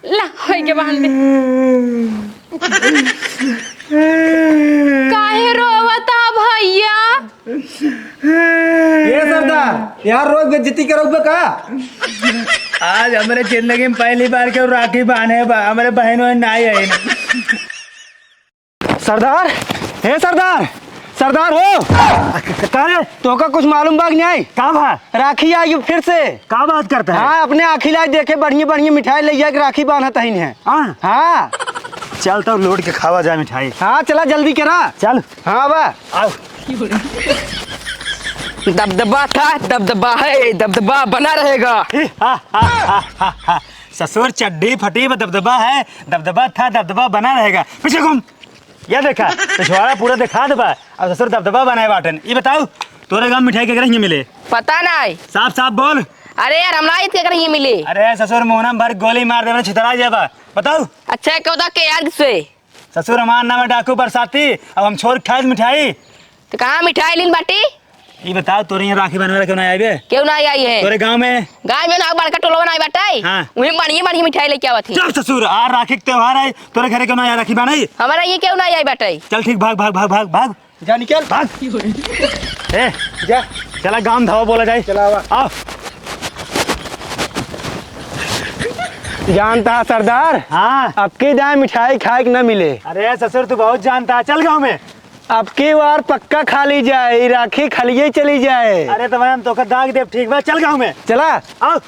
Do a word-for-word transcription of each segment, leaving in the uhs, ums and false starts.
ला, होई के बांध दे। काहे रोवता भैया? ए सरदार, यार रोज बेइज्जती करउबे का? आज हमरे जिंदगी में पहली बार केहू राखी बांधे बा, हमरे बहिन वहिन नाई आइन। सरदार, हे सरदार, सरदार हो। का रे? तोहका कुछ मालूम बा कि नाई? का बा? राखी आई फिर से। का बात करता है? हाँ, अपने आँखी लाइ देखे, बढ़िया बढ़िया मिठाई लइ जाए के राखी बांधत हइन है। हाँ? हाँ। चल तब लोट के खावा जाए मिठाई। हाँ, चला जल्दी करा। चल। हाँ बा। आओ। दबदबा था, दबदबा है, दबदबा बना रहेगा। ही, हा, हा, हा, हा, हा। ससुर चड्डी फटी में दबदबा है, दबदबा था, दबदबा बना रहेगा। पीछे घूम। या देखा, पिछवाड़ा पूरा देखा देबा। अब ससुर दबदबा बनाए बाटन। ई बताओ, तोरे गाँव मिठाई केकरे हियाँ मिले? पता नाई। साफ साफ बोल। अरे यार, हमरा इत केकरे हियाँ मिले? अरे ससुर, मुहना में भर गोली मार देबे, छितरा जाबा। बताओ। अच्छा, केहू दा के यार से? ससुर, हमार नाम है डाकू बरसाती, अब हम छोर खाए मिठाई। तो कहाँ मिठाई लीन बाटी? ई बताओ, तोरे यहाँ राखी बांधे वाला केहू ना आइबे? केहू ना आई है। तोरे गाँव में? गाँव में ना, बड़का टोलवा ना आई बाटे। हाँ। उही बढ़िया बढ़िया मिठाई लेके आवत ही। चुप ससुर, आ राखी के त्योहार है, तोरे घरे केहू ना आई राखी बांधे? हमारा ये केहू ना आई बाटे। चल ठीक, भाग, भाग, भाग, भाग, भाग। जा निकल। भाग। ए, जा। चला गाँव धावा बोला जाए। चला आवा। आओ। जानता है सरदार? हाँ। अब की दाएं मिठाई खाए के न मिले। अरे ससुर, तू बहुत जानता है, चल गाँव में। अब की बार पक्का खा ली जाए, ई राखी खलिए चली जाए। अरे तो भाई, हम तोका दाग देब, ठीक बा, चल गाँव में। चला। आओ।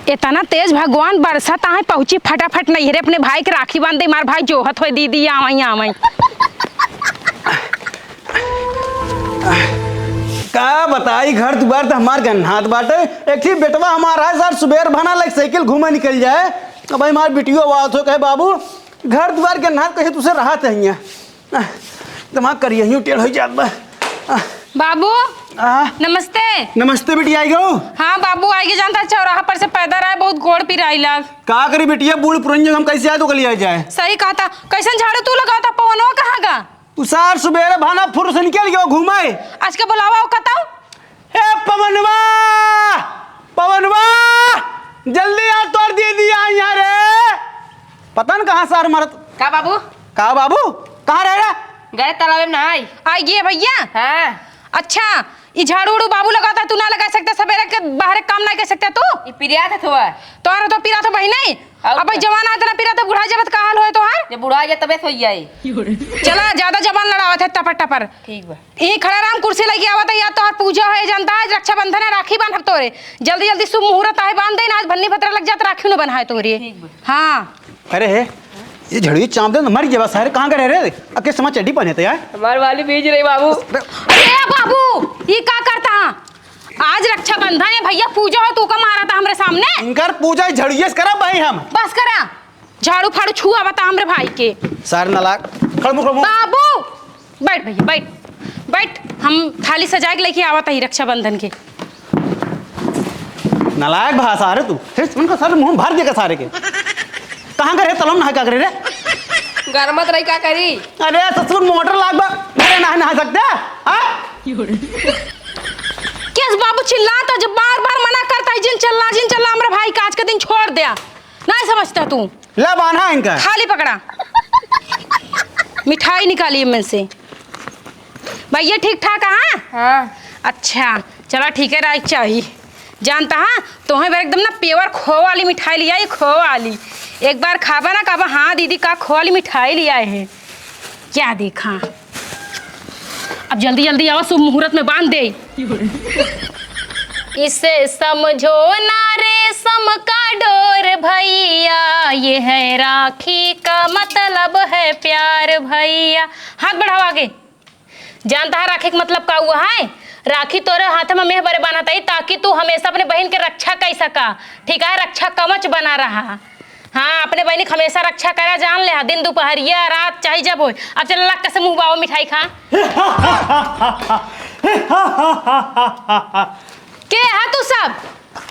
इतना तेज भगवान बरसत आहे, पहुँची फटाफट नैहरे अपने भाई के राखी बांध दे, मार भाई जोहत होए, दीदी आवई, आवई। का बताई, घर दुआर त हमार गन्हात बाटे। एक ठी बेटवा हमार है सर, सुबेर भाना लाइक साइकिल घूमे निकल जाए। अब भाई हमार बिटियो आवाज हो कहे, "बाबू, घर दुआर गन्हात कहे तुसे रहा चाहिए।" आह, दिमाग करिए यूं टेढ़ हो जात बा। आह। बाबू, आह। नमस्ते। नमस्ते बिटिया, आई गो? हाँ बाबू, आई गए। जानता चौराहा पर से पैदल आए, बहुत गोड़ पिराई लाग। का करी बिटिया, बूढ़ पुरनिया हम कैसे आए तो कल आए जाए? सही कहा था। कैसन झाड़ू तू लगावता, पवनवा कहाँ गा? तू सार सुबेरे भाना फुर से निकल गयो घूमे। आज के बुलावा हो कताऊ। ए पवनवा, पवनवा, जल्दी आ, तोर दीदी आई है रे। पता न कहाँ सार मरत। का बाबू? का बाबू? कहाँ रहे रे? गए तालाबे में नहाई। आई गए भैया। हाँ। अच्छा, ई झाड़ू उड़ू बाबू लगाता, तू ना लगा सकता, सबेरे के बाहरे काम ना कर सकता तू? ई पिरिया था थोआ। तोहर तो पिरा तो बहिने। और अब का? जवान आदमी ना पिरा तो बुढ़ा जब का हाल होए तोहार? जब बुढ़ा जाए तबे सोई जाए। चला, ज्यादा जबान लड़ावत है टपर टपर। ठीक बा। यहीं खड़ा राम कुर्सी लेके आवत है, या तोहार पूजा होए जानता है, आज रक्षाबंधन है, राखी बांधब तोरे। जल्दी जल्दी शुभ मुहूर्त आहे, बांध दे ना, आज भन्नी भतरा लग जात, राखी न बन्हाए तोरे। ठीक बा। हाँ। अरे हे, ये झड़ियो चाप दे न, मर गया बस। अरे कहाँ का रह रहे? अके समा चड्डी पहने थे यार। हमार वाली भीज रही बाबू। अरे बाबू, ई का करता? आज रक्षाबंधन है भैया, पूजा हो, तू का मारा था हमरे सामने? इनकर पूजा झड़िये से करब भाई हम। बस करा, झाड़ू फाड़ू छुआ बता हमरे भाई के। सार नालायक, खड़ मुँह, खड़ मुँह। बाबू, बैठ भैया, बैठ, बैठ, हम थाली सजा के लेके आवत ही रक्षाबंधन के। नालायक भाषा रे तू, हे उनका सर मुँह भर देगा सारे के। कहाँ करे तलम नहा का करे रे? गरमत रही का करी? अरे ससुर मोटर लाग बा, घरे नहा, नहा सकते हैं? हाँ? केस बाबू चिल्लाता, जब बार बार मना करता है, जिन चिल्ला, जिन चिल्ला, हमरे भाई का आज के दिन छोड़ दिया, नहीं समझता तू। ला बान्हा इनका। थाली पकड़ा, मिठाई निकाली इनमें से। भैया ठीक ठाक है? हाँ। अच्छा, चला ठीक है, राई चाही। जानता है, तोहे बार एकदम ना pure खोवा वाली मिठाई लिया, ये खोवा वाली। एक बार खाबा ना, कहबा, "हाँ दीदी, का खोवा वाली मिठाई लिया है।" क्या देखा, अब जल्दी जल्दी आवा, शुभ मुहूर्त में बांध दे। इसे समझो ना रेशम का डोर भैया, ये है राखी का मतलब है प्यार भैया। हाथ बढ़ाओ आगे। जानता है राखी का मतलब का हुआ है? राखी तोरे हाथ में मेह बरे बांधत हई, ताकि तू हमेशा अपने बहिन के रक्षा कर सका। ठीक है, रक्षा कवच बना रहा। हाँ, अपने बहिनी के हमेशा रक्षा करा, जान ले, दिन दुपहरिया, रात, चाहे जब होए। अब चल, लग से मुँह बाबा मिठाई खा। के है तू सब?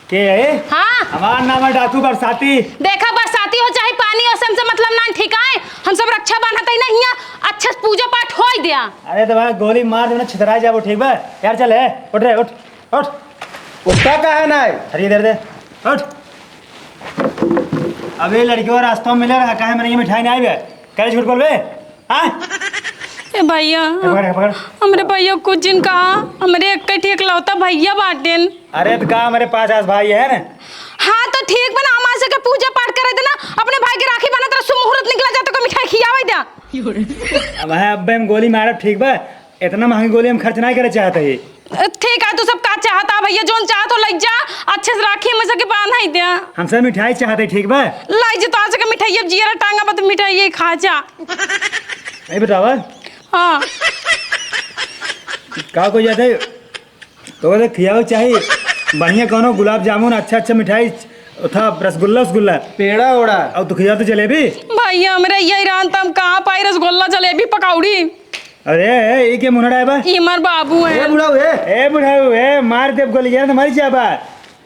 के है? हाँ। हमार नाम है डाकू बरसाती। देखा, बरसाती हो चाहे पानी हो, से हमसे मतलब ना, ठीक है? हम सब रक्षा बांधत ही ना हियाँ, अच्छे से पूजा पाठ होई दिया। अरे तो भाई गोली मार देना, छितरा जाबो, ठीक बा? यार चल, ए, उठ रे, उठ, उठ। उठता का है ना? अरे इधर दे, उठ। अबे लड़कियों, रास्ता में मिले रहा, काहे मने ये मिठाई नहीं आई बे? काहे झूठ बोलबे? हाँ? ए भैया, ए, पकड़, पकड़। हमरे भैया कुछ जिन कहा, हमरे एक ठे इकलौता भैया बाटेन। अरे तो का हमरे पाँच आस भाई है ना? हाँ तो ठीक बा ना, हमारे से के पूजा पाठ करे देना, अपने भाई के राखी बना, तेरा सुमुहूर्त निकला जाता, कोई मिठाई खियावे द्या। अब है, अब हम गोली मारब, ठीक बा? इतना महंगी गोली हम खर्च नहीं करे चाहते ही। ठीक है, तू सब का चाहता है भैया, जोन चाहत हो लग जा, अच्छे से राखी हमेशा के बांध ही द्या। हम सब मिठाई चाहते, ठीक बा? लाई जे तो आज के मिठाई, अब जियरा टांगा बा तो मिठाई ये खा जा। नहीं बतावा? हाँ। का कोई जाते? तो कहते खियावे चाहिए बढ़िया कोनो गुलाब जामुन, अच्छा अच्छा मिठाई, था रसगुल्ला, रसगुल्ला। पेड़ा ओड़ा। और तू खिया तो जलेबी। भैया, हमरे यही रहन त हम कहाँ पाई रसगुल्ला, जलेबी, पकौड़ी? अरे, ए, ई के मुंह नड़ाए बा? ई हमार बाबू है। ए बुढ़ऊ, ए। ए बुढ़ऊ, ए, मार देब गोली, यार, तो मर जाबा।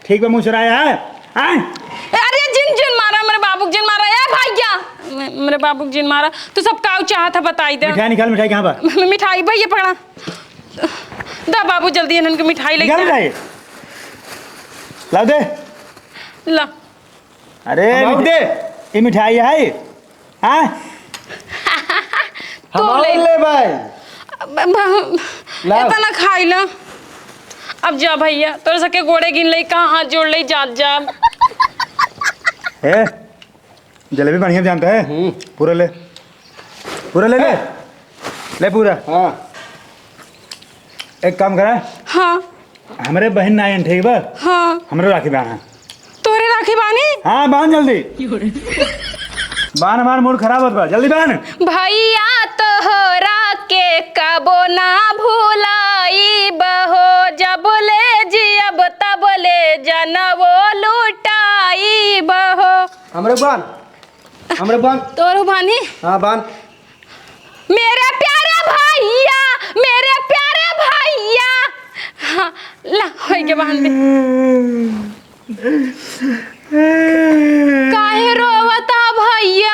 ठीक बा, मुंह चुराया है? हाँ? ए, अरे, जिन, जिन मारा, मेरे बाबू के जिन मारा। ए, भैया, मे-, मेरे बाबू के जिन मारा। तू सब काऊ चाहत है, बताई दे। मिठाई निकाल, मिठाई कहाँ बा? म-, मिठाई, भैया, पकड़ा। दा बाबू, जल्दी इन्हन के मिठाई लेके निकाल आ। मिठाई। लाओ दे। ला। अरे, हम आउर मिठ-, दे। ई मिठाई है? हाँ? हम तू आउर ले। ले भाई। अब, अब, लाओ। इतना खाई ला। अब जा भैया, तोरे सके गोड़े गिन ले, कहाँ हाथ जोड़ ले, जात जा। ए, जलेबी बढ़िया जानता है। हम्म। पूरा ले, पूरा ले ले। ले पूरा। हाँ। एक काम करा। हाँ। हमरे बहिन ना आइन, ठीक बा? हाँ। हमरे राखी बांधा। तोरे राखी बानी? हाँ, बांध जल्दी। बांध, हमार मूड खराब होत बा, जल्दी बांध। भैया तोहरा के कबो ना भुलाइब हो, जब ले जियब तब ले जनवो लुटाइब हो। हमरे बांध, हमरे बांध। तोरो बानी? हाँ, बांध। मेरे प्यारे भैया, मेरे प्यारे भैया। हाँ, ला, होई के बांध दे। काहे रोवता भैया?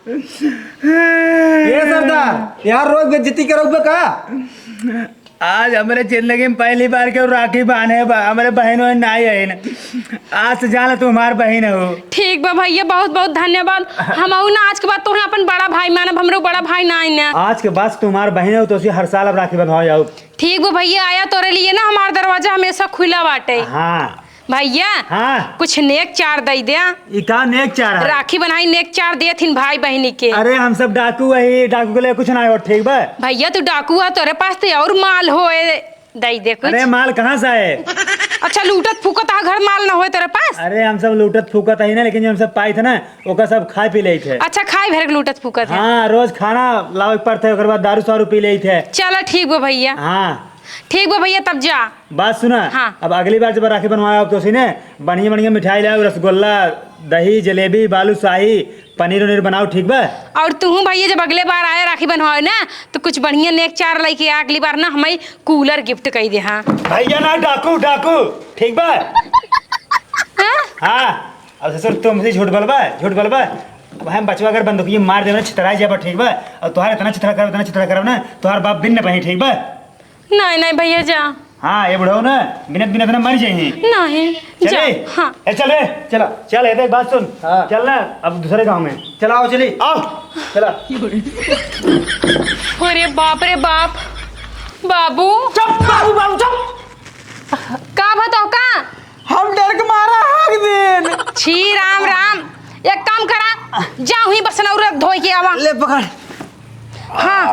ए सरदार, यार रोक बेइज्जती करउबे का? आज हमरे जिंदगी में पहली बार केहू राखी बांधे बा, हमरे बहिन वहिन नाई आइन। आज से जान ला तू हमार बहिन हो। ठीक बा भैया, बहुत बहुत धन्यवाद। हमहू ना आज के बाद तोहे अपन बड़ा भाई मानब, हमरो बड़ा भाई ना आइन। आज के बाद से तू हमार बहिन हो, तो उसी हर साल अब राखी बंधवाओ जाओ। ठीक बा भैया, आया तोरे लिए ना, हमार दरवाजा हमेशा खुला बाटे। हाँ। भैया, हाँ। कुछ नेक चार दई द्या। ई का नेक चार है? राखी बनाई, नेक चार देथिन भाई बहिनी के। अरे हम सब डाकू हई, डाकू के लिए कुछ ना हो, ठीक बा? भैया तू डाकू है, तोरे पास तो और माल होए, दई दे कुछ। अरे माल कहाँ से आए? अच्छा लूटत फूकत आ घर, माल ना होए तोरे पास? अरे हम सब लूटत फूकत ही ना, लेकिन जो हम सब पाई थे ना, ओका सब खाए पी लेई थे। अच्छा खाए भर के लूटत फूकत है। हाँ, रोज खाना लावे के पड़ते, ओकर बाद दारू सारू पी लेई थे। चलो ठीक बा भैया। हाँ। ठीक बा भैया, तब जा। बात सुना, हाँ। अब अगली बार जब राखी बनवाए हो तो उसी ने बढ़िया बढ़िया मिठाई लाओ, रसगुल्ला, दही, जलेबी, बालूशाही, पनीर उनीर बनाओ, ठीक बा? और तू भैया जब अगले बार आए राखी बनवाए ना, तो कुछ बढ़िया नेक चार लेके आ, अगली बार ना हमें कूलर गिफ्ट कर दे। हाँ भैया ना, डाकू डाकू, ठीक बा? हाँ? हाँ। अब ससुर तुमसे झूठ बोलबा, झूठ बोलबा। अब हम बचवा अगर बंदूकिया मार देबे ना, छितरा जाबा, ठीक बा? और तोहार इतना छितरा करब, इतना छितरा करब ना, तोहार बाप बिन न बही, ठीक बा? नहीं नहीं भैया जा। हाँ, ये बुढ़ऊ ना बिनत बिनत ना मर जाइए। नहीं। चले? जा, हाँ। ए, चल रे। चला। चल, ए देख, बात सुन। हाँ। चल ना, अब दूसरे गांव में। चला, आओ, चली। आओ। चला। अरे बाप रे बाप, बाबू। चुप, बाबू, बाबू, चुप। का बताओ का? हम डर के मारा हाक देन। छी राम राम, एक काम करा, जा वहीं बरसनौर धोई के आवा। ले पकड़। हाँ।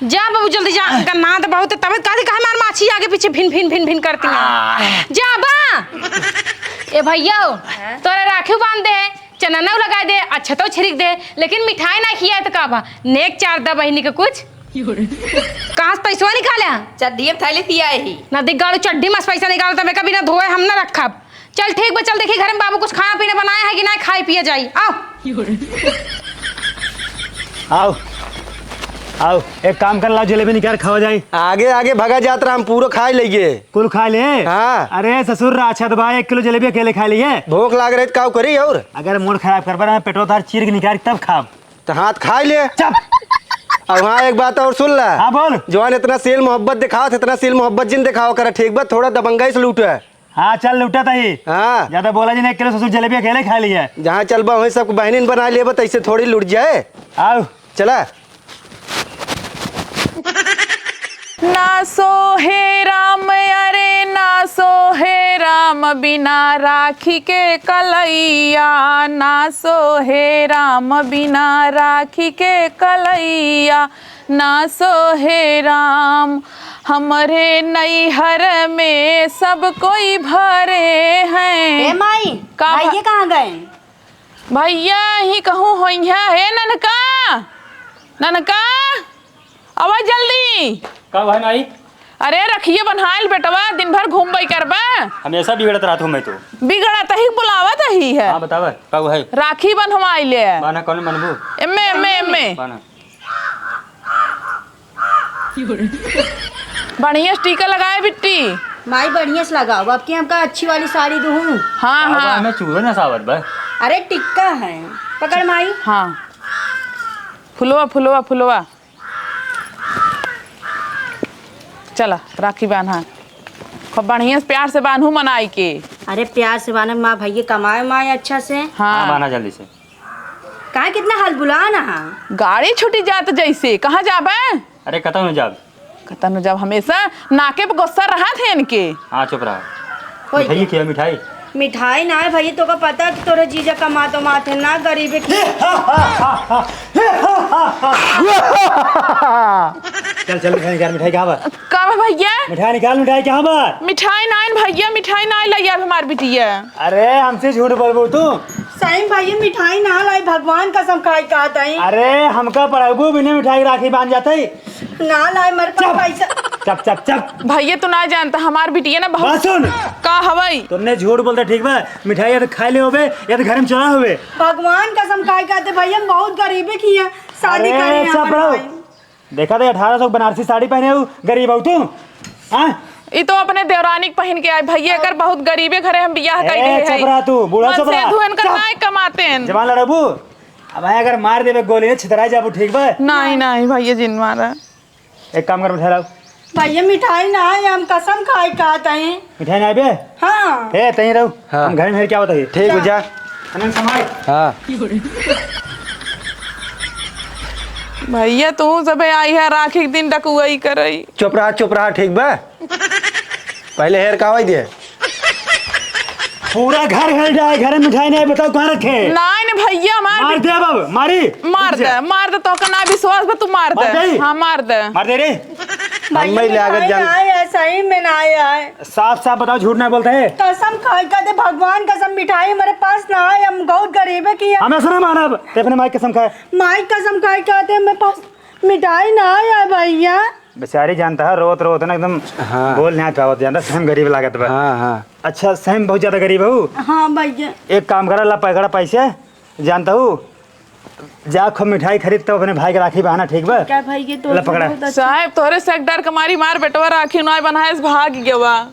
जा बाबू, जल्दी जा। गन्ना तो बहुत तबियत काहे, काहे मार माछी आगे पीछे भिन, भिन, भिन, भिन करती है। आह। जा बा। ए भैया, तोरा राखी बांध दे, चननौ लगा दे, अक्षतो छिड़क दे, लेकिन मिठाई ना खिया तो का बा? नेक चार दा बहिनी के कुछ। कहाँ से पैसवा निकाले हैं? चड्ढी में थैली पिया ही। ना दिख गाड़ू चड्ढी में से पैसा निकालता, मैं कभी ना धोए हम ना रखब। चल ठीक बा, चल देखी घर में बाबू कुछ खाना पीना बनाए है कि ना, खाए पिए जाई। आओ। आओ, आओ, एक काम कर, लाओ जलेबी निकाल खावा जाई। आगे आगे भगा जात रहा, हम पूरा खाए लेगे। कुल खा ले। हाँ। अरे ससुर राक्षस बा, एक किलो जलेबी अकेले खा लिए। भूख लाग रही त काऊ करी और? अगर मूड खराब करबा ना, पेटवा तार चीर के निकाल तब खाब। तो हाथ खाए ले। चुप। अब हाँ, एक बात और सुन ला। हाँ, बोल। जवान इतना सील मोहब्बत दिखावत, इतना सील मोहब्बत जिन दिखावा करा, ठीक बा? थोड़ा दबंगाई से लूट है। हाँ, चल लुटत ही। हाँ। ज्यादा बोला जी नहीं, एक किलो ससुर जलेबी अकेले खा लिया। जहाँ चलबा वहीं सबको बहनिन बना लेबा, तैसे थोड़ी लुट जाए। आओ। चला। ना सोहे राम, अरे ना सोहे राम, बिना राखी के कलैया। ना सोहे राम, बिना राखी के कलैया। ना सोहे राम, हमरे नैहर में सब कोई भरे हैं। ए माई, का भा- भाइये कहाँ गए? भइया, यहीं कहूँ होइहैं। हे ननका, ननका, आवा जल्दी। का भाई माई? अरे, रखिए बन्हाइल बेटवा, दिन भर घूमबई करबा। हमेशा बिगड़त रहत हूँ मैं तो। बिगड़त ही बुलावत ही है। हाँ, बतावा, का है? राखी बन्हवाइले। बान्हा, कौन बनबू? एमे, एमे, एमे। बान्हा। बढ़िया से टीका लगाए बिट्टी। माई, बढ़िया से लगाओ, अब की हमका अच्छी वाली साड़ी दूँ। हाँ, का बा, हाँ। हमें चूहे ना सावत बा। अरे, टिक्का है, पकड़ माई। हाँ, फुलवा, फुलवा, फुलवा। चला, राखी बान्हा। खूब बढ़िया से, प्यार से बान्हू मनाई के। अरे, प्यार से बान्हा माँ, भइया कमाए माँ अच्छा से। हाँ। हाँ, बान्हा जल्दी से। काहे कितना हलबुला ना हा? गाड़ी छूटी जात जैसे, कहाँ जाबे? अरे, कतहु न जाब। कतहु न जाब, हमेशा नाके पे गुस्सा रहत है इनके। हाँ, चुप रहा। कोई मिठाई खिया, मिठाई। मिठाई ना है भइया, तोका पता कि तोरे जीजा कमात उमात है ना, गरीबे की। चल, चल, मिठाई निकाल, मिठाई कहाँ बा? का बा भइया? मिठाई निकाल, मिठाई कहाँ बा? मिठाई नाइन भइया, मिठाई नाइन लइया हमार बिटिया। अरे, हमसे झूठ बोलबू तू? सही में भइया, मिठाई ना लाई, भगवान कसम खाई कहत हई। अरे, हमका पढ़ाबू बिना मिठाई राखी बांध जात हई? ना लाई, मेरे पास चुप। पैसा। चुप, चुप, चुप। भइया, तू ना जानता, हमार बिटिया ना बहुत बात सुन। का हवई? तुमने झूठ बोलता, ठीक बा? मिठाई या तो खाए ले होबे, या तो घर में चला होबे। भगवान कसम खाई कहत हई भइया, हम बहुत गरीबी की है, शादी अरे, करे हैं चुप हमारे रहो। भाई। देखा थे अठारह सौ बनारसी साड़ी पहने हऊ, गरीब हऊ तू? हाँ? ई तो अपने देवरानी के पहिन के आई भइया, एकर बहुत गरीबे घरे हम बियाह कई ए, रहे चुप हई। रहा तू, बूढ़ा चुप रहा। मनसेधू एनकर चुप। नाय कमाते हैं। जबान लड़ाबू? अब आए अगर मार देबे गोली, छितराई जाबू, ठीक बा? नहीं, नहीं भइया, जिन मारा। एक काम कर, बैठा रहो। भइया, मिठाई ना है, हम कसम खाई कहत हई। मिठाई ना आइबे? हाँ। ए, तहीं रहो। हाँ। हम घर में है, क्या बताइए? ठीक, जा। अनंत समाई। हाँ। भइया, तू सबे आई है राखी के दिन डकुआई करई। चुप रहा, चुप रहा, ठीक बा? पहले हेर का होई दे। पूरा घर हिल जाए, घर में मिठाई नहीं, बताओ कहाँ रखे? नहीं, नहीं भइया, हमार मार दे अब, मारी। मार दे, मार दे, तोका ना विश्वास बा, तू मार दे। मार दे। हाँ, मार दे। मार दे रे। भइया, हमें लागत मिठाई जान- ना आए, सही में ना आए। साफ साफ बताओ, झूठ ना बोलता है। कसम खाई कहत है, भगवान कसम, मिठाई हमारे पास ना आए, हम बहुत गरीबे की है। हम ऐसा ना मानब, ते अपने माई कसम खाए। माई कसम खाई कहत है, मेरे पास मिठाई ना आए भइया। बेचारी जानता है, रोत रोत ना एकदम हाँ। बोल नहीं पावत, जानता है, सही में गरीब लागत बा। हाँ, हाँ। अच्छा, सही में बहुत ज्यादा गरीब हऊ। हाँ भइया। एक काम करा, ला पकड़ा पैसे, जानता हूँ, जा खूब मिठाई खरीद, तब अपने भाई के राखी बहाना, ठीक बा? क्या भाई, ये तो ला पकड़ा। बहुत अच्छा। साहेब, तोहरे से एक डर के मारी मार बेटवा राखी नाय बनाए से भाग गवा।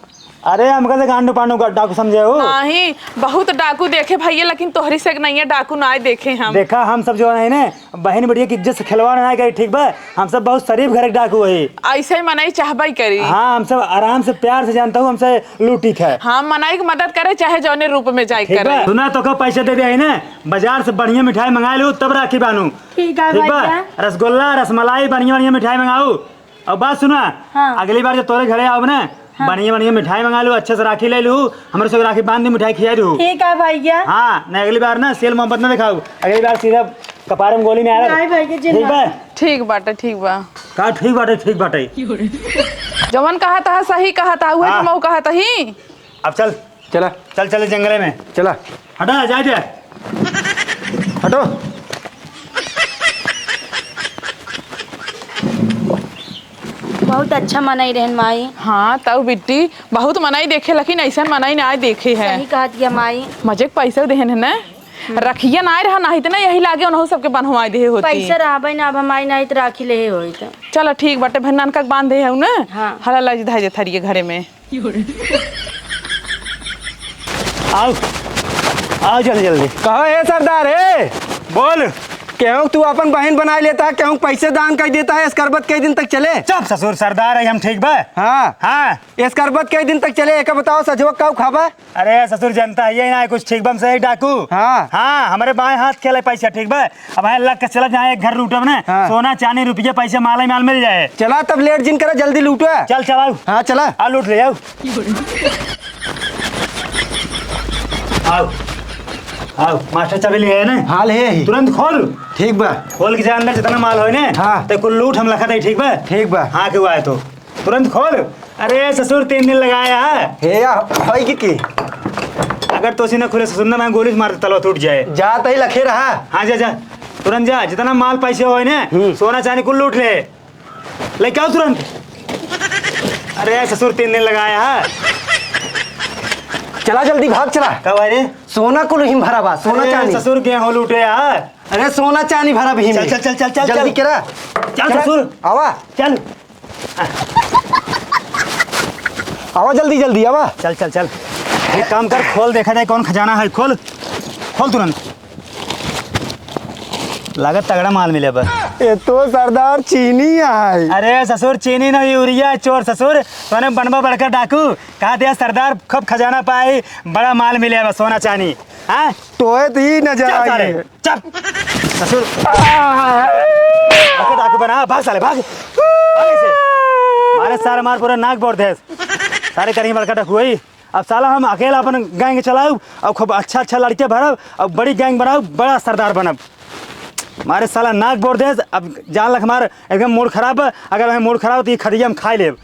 अरे, हमका से गांडू पांडू का डाकू समझे हो? नहीं, बहुत डाकू देखे भइया, लेकिन तोहरी से एक नहीं है, डाकू नाय देखे हम। देखा, हम सब जो है ना, बहन बिटिया की इज्जत से खिलवाड़ ना करे, ठीक बा? हम सब बहुत शरीफ घर के डाकू है। ऐसे ही मनई चाहबे करी। हाँ, हम सब आराम से, प्यार से, जानता हूँ, हमसे लूटी खाए। हाँ, मनई की मदद करे, चाहे जौने रूप में जाए ठीक करे। बा? सुना, तोका पैसे दे दे है ना, बाजार से बढ़िया मिठाई मंगा लू, तब राखी बानू। ठीक है ठीक बा? भैया। रसगुल्ला, रसमलाई, बढ़िया बढ़िया मिठाई मंगाऊ। और बात सुना, हाँ। अगली बार जब तोरे घरे आउब ना, हाँ। बढ़िया बढ़िया मिठाई मंगा लू, अच्छे से राखी ले लू, हमरे से राखी बांध दी, मिठाई खिया दू। ठीक है भैया। हाँ, नहीं, अगली बार ना सेल मोहब्बत ना दिखाऊ, अगली बार सीधा कपारे में गोली में आया। नहीं भैया जी, ठीक ना। बा? ठीक बाटे, ठीक बा। का ठीक बाटे, ठीक बाटे? जवन कहत हा, सही कहत हा, उहे हाँ। तो मऊ कहत ही। अब चल। चला। चल, चले जंगले में। चला। हटा, जाए दे। हटो। बहुत अच्छा मनई रहन माई। हाँ, तऊ बिट्टी, बहुत मनई देखे, लेकिन ऐसन मनई ना देखे है। सही कहत या माई। मजे के पैसा देहन है ना? हम्म। रखिया ना रहा, नहीं तो ना यही लागे उन्हों सबके बनवाए देहे होती। पैसा रहबे ना, अब हमारी नहीं तो राखी लेहे होई तो। चलो ठीक बाटे, भन्नान का बांध दे है ना? हाँ। हला लाई धाई दे थरिये घरे में। आओ, आओ जल्दी जल्दी। कहो ए सरदार ए, बोल। केहू तू अपन बहिन बनाए लेता है, केहू पैसे दान कर देता है, एसकरबत कई दिन तक चले? चुप ससुर, सरदार है हम, ठीक बा? हाँ। हाँ। एसकरबत कई दिन तक चले, एका बताओ, सजवा काऊ खाबा? अरे ससुर, जनता है ये ना कुछ, ठीक बा? हम सही डाकू। हाँ। हाँ, हमरे बाएं हाथ खेले पैसा, ठीक बा? अब है लग के चला, जहाँ एक घर लूटब ना, हाँ। सोना चानी रुपये पैसे माला माल मिल जाए। चला तब, लेट जिन करा, जल्दी लूटा। चल, चल, आओ। हाँ, चला। आ, लूट ले, आओ। आओ, आओ, मास्टर चाबी ले आए ना? हाँ, ले आई। तुरंत खोल। ठीक बा। खोल के जा, अंदर जितना माल होए ना, हाँ। ते कुल लूट, हम लखत है, ठीक बा? ठीक बा। हाँ, केहू आए तो तुरंत खोल। अरे ससुर, तीन दिन लगाया है। हे या, होई की की? अगर तोसी ना खुले ससुर ना, मैं गोली से मार दे, तलवा टूट जाए। जा, तही लखे रहा। हाँ, जा, जा, तुरंत जा, जितना माल पैसे होए ना, हम्म। सोना चानी कुल लूट ले। लेके आओ तुरंत। अरे ससुर, तीन दिन लगाया है। चला जल्दी भाग चला। का भाई रे? सोना कुल हिम भरा बा, सोना अरे चानी। ससुर, गेहूं लूटे यार। अरे सोना चानी भरा भी चल, में। चल, चल, चल, चल, जल्दी चल। करा। चल चला। ससुर। आवा। चल। आवा जल्दी, जल्दी आवा। चल, चल, चल। एक काम कर, खोल, देखा जाए कौन खजाना है। खोल, खोल तुरंत। लागत तगड़ा माल मिले बा। ये तो सरदार चीनी है। अरे ससुर, चीनी नहीं, यूरिया है चोर ससुर। तोने बनबा बड़का डाकू। कहा दिया सरदार, खूब खजाना पाई, बड़ा माल मिले बा, सोना चानी। हाँ? तोहे तो ही नजर चल आई सारे, है। चल। ससुर। बड़का डाकू बना, भाग साले, भाग। भाग ऐसे। मारे सारे मार पूरा नाक बोर देस। सारे करेंगे बड़का डाकू वही। अब साला हम अकेला अपन गैंग चलाऊ, अब खूब अच्छा अच्छा लड़के भरब, अब बड़ी गैंग बनाऊ, बड़ा सरदार बनब। मारे साला नाक बोर देस, अब जान लख मार एकदम मूड खराब बा, अगर हमें मूड खराब हो तो ये खटिया हम खाई लेब।